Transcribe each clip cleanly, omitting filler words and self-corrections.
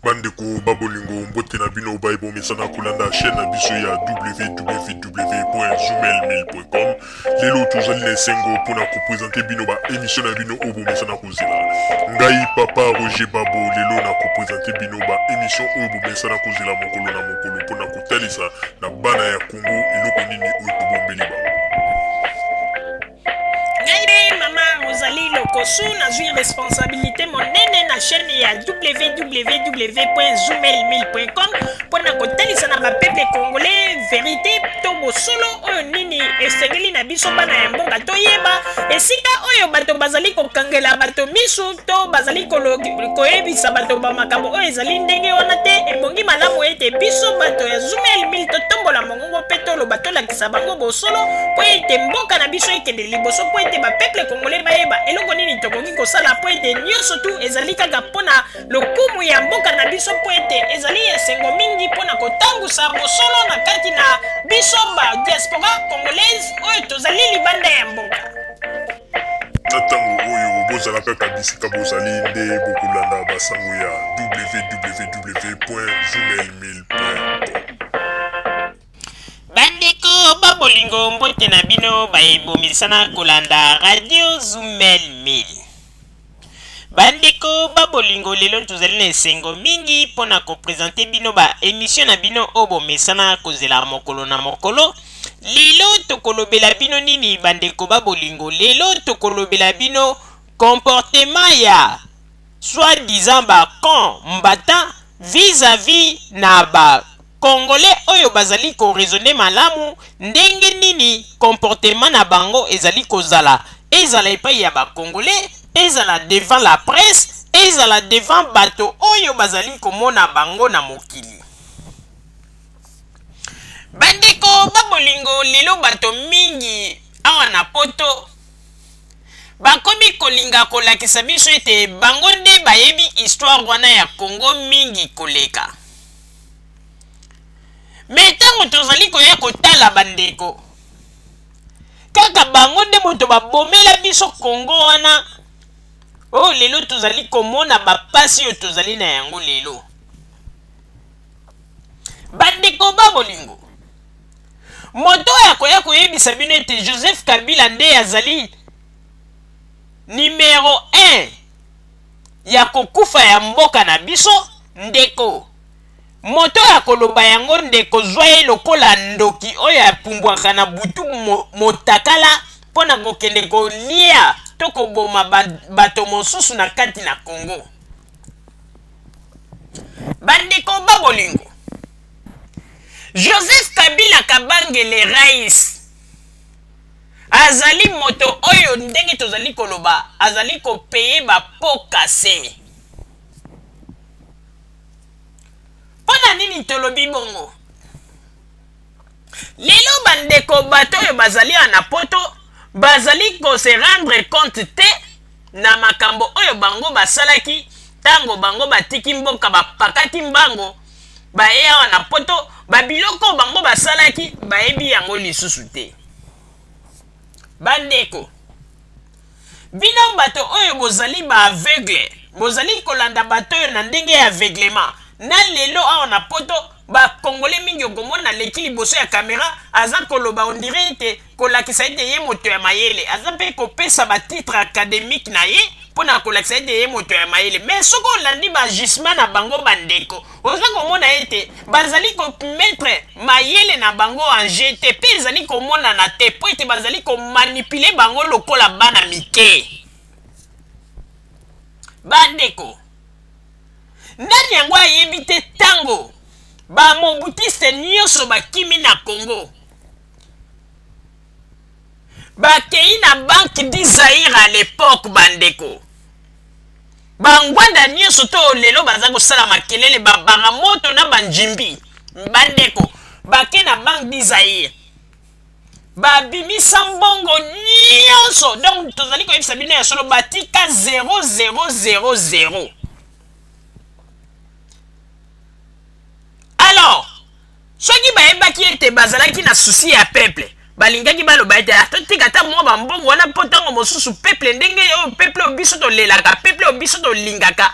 Bandeko ba bolingo, mbote na bino baye bomesana kolanda chaîne na biso ya www.zoomail1000.com. Lelo tozali na esengo mpona kopresente bino ba émission na bino oyo bomesana kozela. Ngai papa Roger Babo lelo na kopresente bino ba émission oyo bomesana kozela mokolo na mokolo mpona kotalisa na bana ya Congo eloko nini oyo tobombeli bango. Ngai mpe mama Rosalie Lokosu nazwi responsabilité monene na chaîne ya www.zoomail1000.com mpo na kotalisa na bapeuple congolais verité to bosolo oyo nini esengeli na biso bana ya mboka toyeba esika oyo bato bazali kokangela bato misu to bazali koyebisa bato bamakambo oyo ezali ndenge wana te. Ebongi malamu ete biso bato ya Zoomail 1000 totombola mongongo mpe toloba, tolakisa bango bosolo mpo ete mboka na biso ekende liboso, mpo ete bapeuple congolais bayeba eloko nini tokoki kosala, mpo ete nyonso tu ezali kaka mpo na lokumu ya mboka na biso, mpo ete ezali esengo mingi mpo na kotangusa bosolo na kati na biso ba diaspora congolaise oyo tozali libanda ya mboka. Na ntango oyo bozala kaka bisika bozali nde bokolanda basango ya www.zoomail1000.com. Bandeko ba bolingo, mbote na bino bayebomisana kolanda radio Zumel 1000. Bandeko ba bolingo, lelo tozali na esengo mingi mpo na kopresente bino ba emission na bino oyo bomesana kozela mokolo na mokolo. Lelo tokolobela bino nini bandeko ba bolingo? Lelo tokolobela bino comportement ya soi-disant ba combattant vis-à-vis na ba Congolais oyo bazali ko raisonner malamu, ndenge nini comportement na bango ezali kozala, ezala epai ya ba Congolais, ezala devant la presse, ezala devant bato oyo bazali komona bango na mokili. Bandeko ba bolingo, lelo bato mingi awa na poto bakomi kolinga kolakisa biso ete bango nde bayebi histoire wana ya Congo mingi koleka. Me ntango tozali koya kotala bandeko, kaka bango nde moto babomela biso Congo wana oyo lelo tozali komona bapasi oyo tozali na yango lelo. Bandeko ba bolingo, moto oyo akoya koyebisa bino ete Joseph Kabila nde azali numero 1 ya kokufa ya mboka na biso, ndeko, moto oyo akoloba yango, ndeko, zwa ye lokola ndoki oyo apumbwaka na butu motakala mpo na kokende kolia to koboma bato mosusu na kati na Congo. Bandeko ba bolingo, Joseph Kabila Kabangele Rais azali moto oyo ndenge tozali koloba azali kopeye bapokase. Mpo na nini tolobi bongo? Lelo bandeko, bato oyo bazali awa na poto bazali ko se rendre compte te na makambo oyo bango basalaki ntango bango batiki mboka, bapakati mbango baye awa na poto. Babiloko oyo bango basalaki bayebi yango lisusu te. Bandeko, bino bato oyo bozali ba aveugle, bozali kolanda bato oyo na ndenge ya aveuglement. Na lelo awa na poto, bakongole mingi okomona leki liboso ya kamera aza koloba ondire ete kolakisa ete ye moto ya mayele, aza mpe kopesa batitre académique na ye mpo na kolakisa ete ye moto ya mayele. Mais soki olandi baagissement na bango, bandeko, oza komona ete bazali komettre mayele na bango en jeu te, mpe ezali komonana te mpo ete bazali komanipule bango lokola bana mike. Bandeko, nani yango ayebi te ntango bamobutiste nyonso bakimi na Congo, bakei na Banque du Zaïre à l'époque? Bandeko, bangwanda nyonso to lelo baza kosala makelele, babanga moto na banjimbi, bandeko, bake na Banque du Zaïre, babimisa mbongo nyonso. Donc tozali koyebisa bino ya solo, batika 0000. Alors soki bayebaki ete bazalaki na souci ya peuple, balingaki baloba ete totika ata mwa bambongo wana mpo ntango mosusu peuple, ndenge oyo peuple oyo biso tolelaka, peuple oyo biso tolingaka,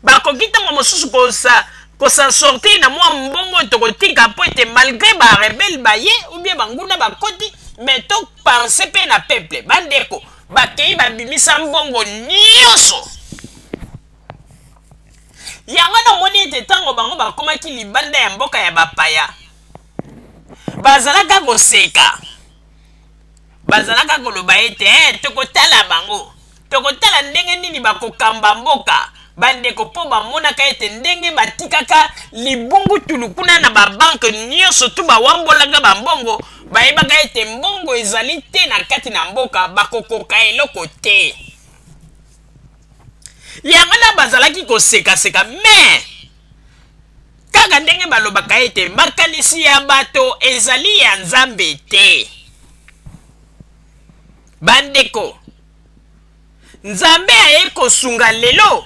Bakoki ntango mosusu kosa kosan sortir na mwa mbongo tokotika mpo ete malgré ba rebelle baye ou bien banguna bakoti, mais to pense mpe na peuple. Bandeko, bakei babimisa mbongo nyonso yango. Namoni ete ntango bango bakomaki libanda ya mboka ya bapaya, bazalaka koseka, bazalaka koloba ete tokotala bango, tokotala ndenge nini bakokamba mboka. Bandeko, mpo bamonaka ete ndenge batikaka libungutulu kuna na babanke nyonso tu, bawambolaka bambongo, bayebaka ete mbongo ezali te na kati na mboka, bakokoka eloko te. Yango na bazalaki kosekaseka. Mais kaka ndenge balobaka ete makanisi ya bato ezali ya Nzambe te, bandeko, Nzambe aye kosunga lelo.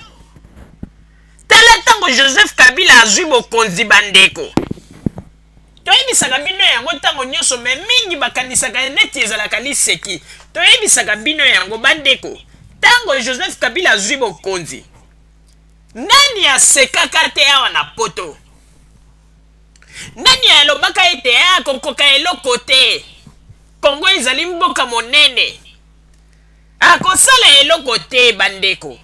Tala ntango Joseph Kabila azwi bokonzi. Bandeko, toyebisaka bino yango ntango nyonso, mais mingi bakanisaka neti ezalaka liseki. Toyebisaka bino yango, bandeko, ntango Joseph Kabila azwi bokonzi, nani asekaka te awa na Poto? Nani alobaka ete akokoka eloko te, Kongo ezali mboka monene, akosala eloko te? Bandeko,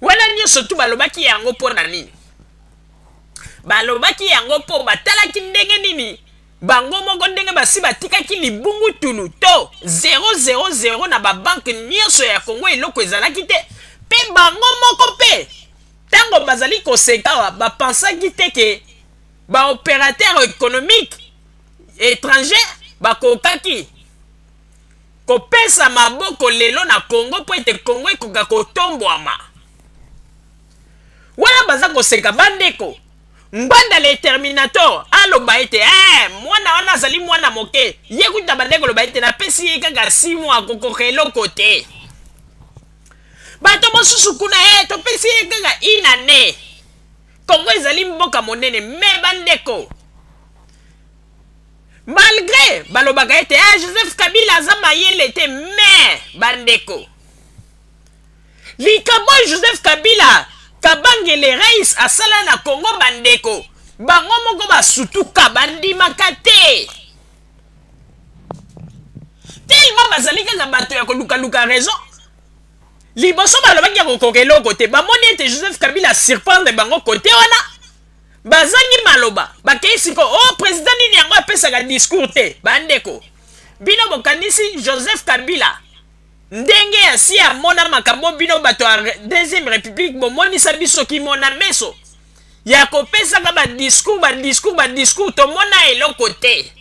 wana nyonso tu balobaki yango mpo na nini? Balobaki yango mpo batalaki ndenge nini bango moko, ndenge basi batikaki libungutulu to 000 na babanke nyonso ya Kongo, eloko ezalaki te. Mpe bango moko mpe, ntango bazali koseka awa, bapansaki te ke baopérateur économique étranger bakokaki kopesa maboko lelo na Kongo mpo ete Kongo ekoka kotombwama. Wana baza koseka, bandeko, Ngbanda le terminator aloba ete mwana wana azali mwana moke. Ye kuta bandeko oloba ete napesi ye kaka 6 mois, akokoka eloko te. Bato mosusu kuna, topesi ye kaka une année, Kongo ezali mboka monene. Mais bandeko, malgré balobaka ete Joseph Kabila aza mayele te, mais bandeko, likambo oyo Joseph Kabila Kabangele Rais asala na Congo, bandeko, bango moko basutuka, bandimaka te, tellement bazali kaka bato ya kolukaluka raison. Liboso balobaki ya kokoka eloko te, bamoni ete Joseph Kabila surprendre bango kote wana, bazangi maloba. Bakei sikoyo: "O oh, président nini yango apesaka discours te?" Bandeko, bino bokanisi Joseph Kabila ndenge asi amona makambo bino bato ya deuxième république bomonisa biso kimona meso ya kopesaka badiscours, badiscours, badiscours, tomona eloko te?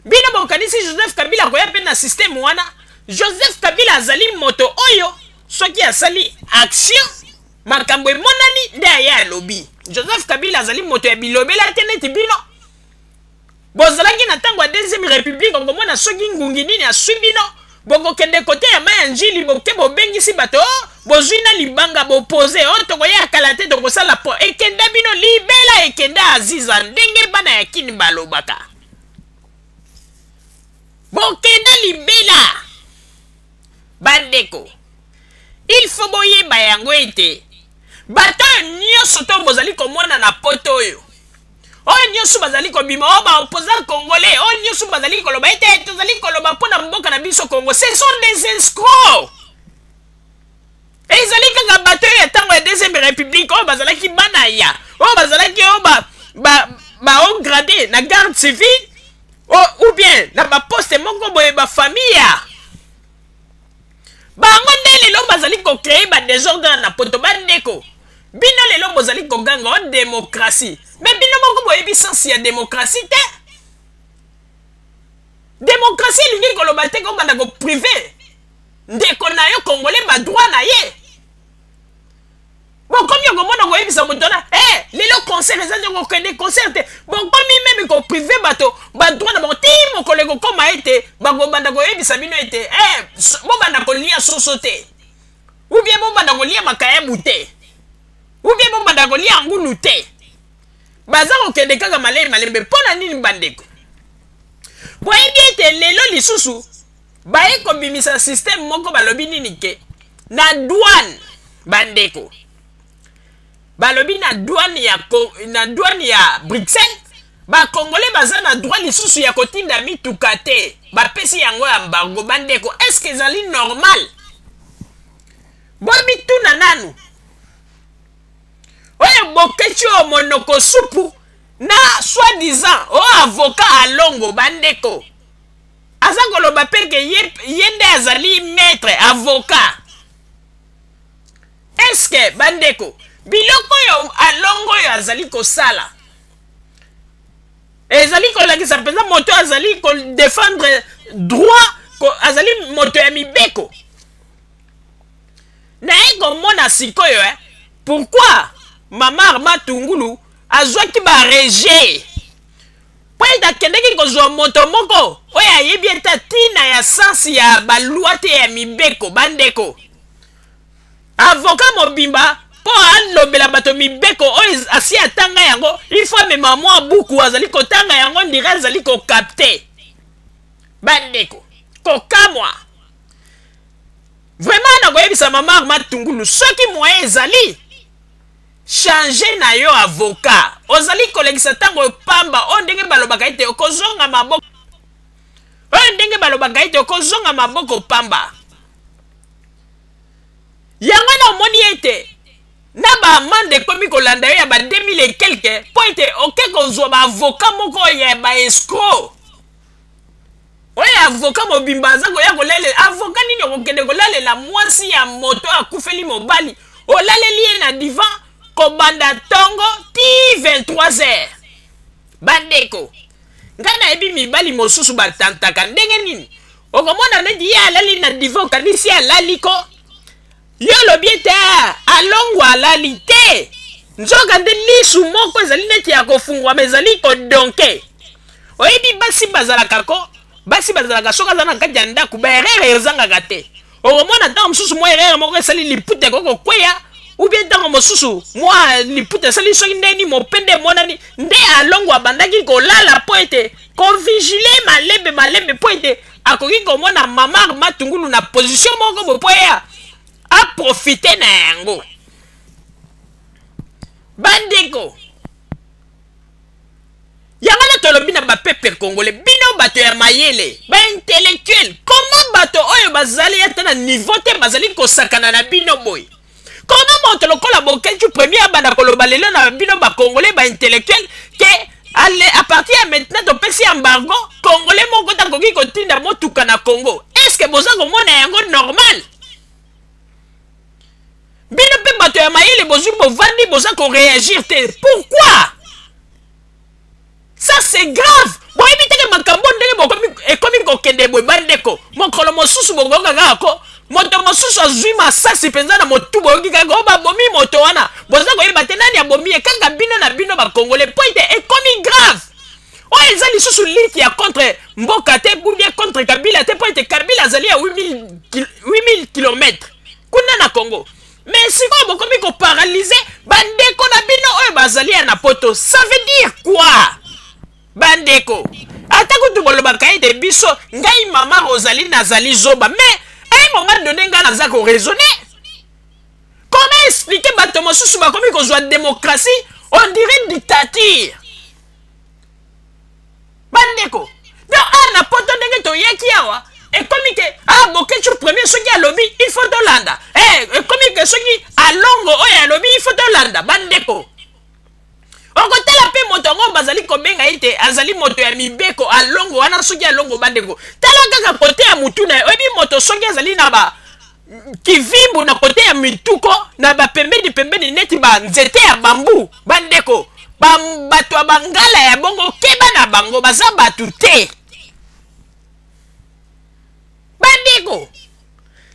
Bino bokanisi Joseph Kabila akoya mpe na système wana? Joseph Kabila azali moto oyo soki asali action, makambo emonani nde aye alobi. Joseph Kabila azali moto ya bilobela te neti bino bozalaki na ntango ya deuxième république. Okomona soki ngungi nini aswi bino, bokokende kote ya mai ya Njili, boke bobengisi bato, o bozwi na libanga, bopose: "O tokoya kala te, tokosala po." Ekenda bino libela, ekenda aziza, ndenge bana ya Kini balobaka, bokenda libela. Bandeko, il faut boyeba yango ete bato oyo nyonso to bozali komona na Poto, oyo nyonso bazali kobima oyo baopposant congolais, oyo nyonso bazali koloba ete tozali koloba mpo na mboka na biso Congo, ce sont des escrocs. Ezali kaka bato oyo ya ntango ya deuxième république, oyo bazalaki bana ya oyo bazalaki oyo bahaut gradé na garde civile ou bien na baposte moko boye, bafamille ya bango nde lelo bazali kocréer badésordre na Poto. Bandeko, bino lelo bozali koganga o démocratie, mais bino moko boyebi sens ya démocratie te. Démocratie elingi koloba te kobanda kopriver ndeko na yo congolais badroit na ye. Bokomi okomona koyebisa moto wana lelo concert eza te, kokende concert te. Bokomi même kopriver bato badroit na bango ti mokolo ekokóma ete bakobanda koyebisa bino ete bobanda kolia soso te, ou bien bobanda kolia makayabu te, ou bien bobanda kolia ngulu te. Baza kokende kaka malembe malembe. Mpo na nini, bandeko? Boyebi ete lelo lisusu baye kobimisa système moko, balobi nini? Ke na douane, bandeko. Balobi na douane ya na douane ya Bruxelles, ba Congolais baza na droit lisusu ya kotinda mituka te. Bapesi yango embargo. Bandeko, est-ce que ezali normal? Bomituna nanu. Oyo Boketshu oyo monoko supu na soi-disant o avocat Alongo, bandeko. Aza koloba pe ke ye, ye nde azali maître avocat. Est-ce que bandeko, biloko oyo Alongo oyo azali kosala ezali kolakisa mpenza moto azali kodefendre droit, azali moto ya mibeko? Naye komona sikoyo pourquoi mama Armand Tungulu azwaki ba rejet po ete akendeki kozwa moto moko oyo ayebi ata ntina ya sansi ya balwa te ya mibeko. Bandeko, avocat mobimba mpo alobela bato mibeko oyo asi atanga yango, il faut amema mwa buku azali kotanga yango, ndire azali kokapte. Bandeko, kokamwa vraiment. Nakoyebisa mama Armand Tungulu, soki moyen ezali, changer na yo avocat. Ozali kolekisa ntango pamba. Oyo ndenge balobaka ete okozonga maboko, oyo ndenge balobaka ete okozonga maboko pamba. Yango na omoni ete na ba amende ekomi kolanda yo ya ba 2000 et quelque, mpo ete oke kozwa ba avocat moko ya ba escroc. Oyo avocat mobimba aza koya kolalela avocat nini? Okokende kolalela mwasi ya moto akufeli mobali, olaleli ye na divan kobanda ntongo ti 23 heures. Bandeko, ngai nayebi mibali mosusu batantaka ndenge nini. Okomona neti ye alali na divan, okanisi alali ko, yo olobi ete alongwa alali te, nzoka nde lisu moko ezali neti ya kofungwama, ezali kodonke. Oyebi basi bazalaka ko, basi bazalaka soki aza na kati ya ndako, ba erreur ezangaka te. Okomona ntango mosusu mwa erreur moko esali, liputa ekoki kokweya, ou bien ntango mosusu mwa liputa esali soki ndeni mopende emonani nde alongwa abandaki kolala mpo ete kovigile malembe malembe, mpo ete akoki komona mama Armand Tungulu na position moko boye mpo ye aprofite na yango. Bandeko, yango na tolobi na bapepe congolais, bino bato ya mayele, baintellectuel, comment bato oyo bazali ata na niveau te bazali kosakana na bino boye? Comment moto lokola Boketshu premier abanda koloba lelo na bino bacongolais baintellectuel ke ale, à partir ya maintenant topesi embargo, congolais moko takoki kotinda motuka na Congo? Est-ce que boza komona yango normal? Bino mpe bato ya mayele bozwi bovandi, boza koréagir te, pourquoi? Ça c'est grave. Boyebi teke makambo ndenge bokomi ekomi kokende boye. Bandeko, mokolo mosusu bokoyoka kaka ko moto mosusu azwi masasi mpenza na motu, boyoki kaka oyo babomi moto wana, boza koyeba te nani abomi ye, kaka bino na bino bakongole, mpo ete ekomi grave. Oyo eza lisusu lutte ya contre mboka te ou bien contre Kabila te, mpo ete Kabila azali ya 8000 km kuna na Congo. Mais sikoyo bokomi koparalyse bandeko na bino oyo bazali ya na poto. Ça veut dire quoi, bandeko? Ata kutu bolobaka ete biso, ngai mama Rosalie nazali zoba, mais à un moment donné ngai naza koraisonner. Comment expliquer bato mosusu bakomi kozwa démocratie on dirait dictature? Bandeko, donc awa na poto ndenge toyaki awa, ekomi ke Boketshu premier soki alobi, il faut tolanda. Ekomi ke soki Alongo oyo alobi, il faut tolanda. Bandeko, okotala mpe moto yango bazali kobenga ete azali moto ya mibeko, Alongo wana, soki Alongo, bandeko, tala kaka kote ya mutu na ye. Oyebi moto soki azali na ba kivimbu na kote ya mituko na bapembeni pembeni neti banzete ya bambu, bandeko, bato ya bangala ya bongo, keba na bango, baza bato te. Bandeko,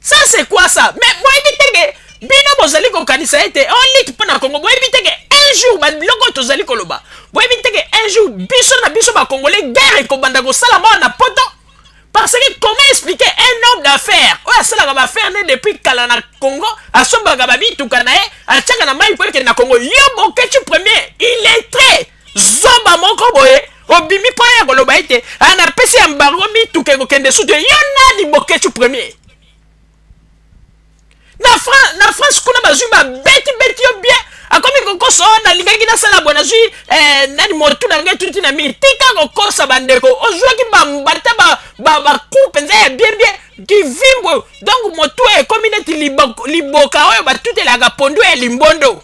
ça c'est quoi ça? Mais boyebi teke bino bozali kokanisa ete on lutte mpo na Congo. Boyebi teke un jour biloko tozali koloba, boyebi teke un jour biso na biso bacongolais guerre ekobanda kosalama na poto. Parce que comment expliquer un homme d'affaires oyo asalaka baaffaire ne depuis kala na Congo, asombaka babituka na ye, atiaka na mai po ekende na Congo, yo Boketshu premier illettré, zoba moko boye, obimi mpo ya koloba ete anapesi embargo, mituka ekokende sutu? Yo nani, Boketshu premier? Na France kuna bazwi babeti beti yo bien, akomi kokosa oyo nalingaki nasala boye, nazwi eh, nani motu na ngai etuti na mingi. Tika kokosa bandeko, ozwaki bambata baku mpenza ya bien bien kivimbo, donc motu ekomi neti liboka oyo batutelaka pondu ya limbondo.